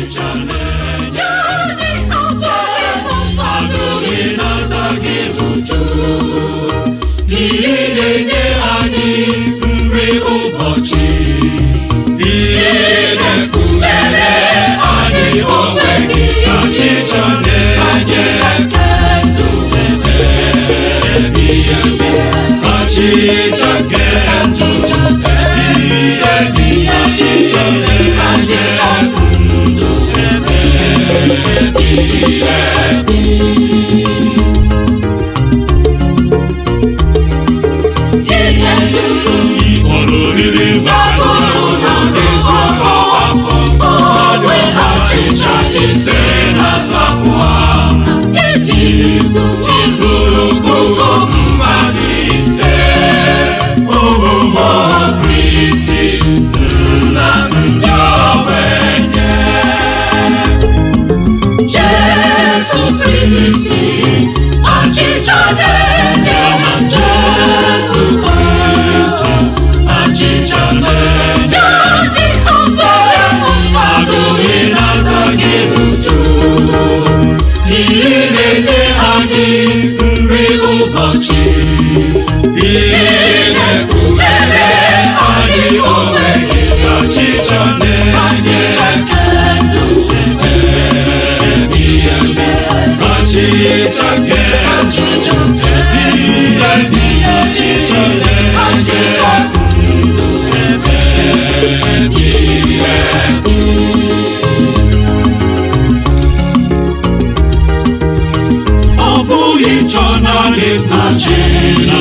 Achịcha na-enye agụụ ịnata gị n'uju. Gị na-enye anyị nri ụbọchị. Ị na-ekpughere anyị onwe gị. Achịcha na-enye ndụ ebighị ebi. Achịcha nke ndụ ebighị ebi. Achịcha na-enye ndụ ebighị ebi. Ịkpọrọ oriri mmadụ na-eju afọ mmadụ achịcha ise na azụ abụọ. Izuru puku mmadụ ise. Ohoho Kristi, nna ndị ogbenye. Jesu Kristi, achịcha na-enye Jesu Kristi, achịcha na-enye agụụ ịnata gị n'uju. Ị na-enye anyị nri ụbọchị. Ị na-ekpughere anyị onwe gị. Achịcha na-enye ndụ ebighị ebi. Achịcha nke ndụ ebighị ebi. Achịcha na-enye ndụ ebighị ebi. Ọ bụghị ịchọ naanị achịcha.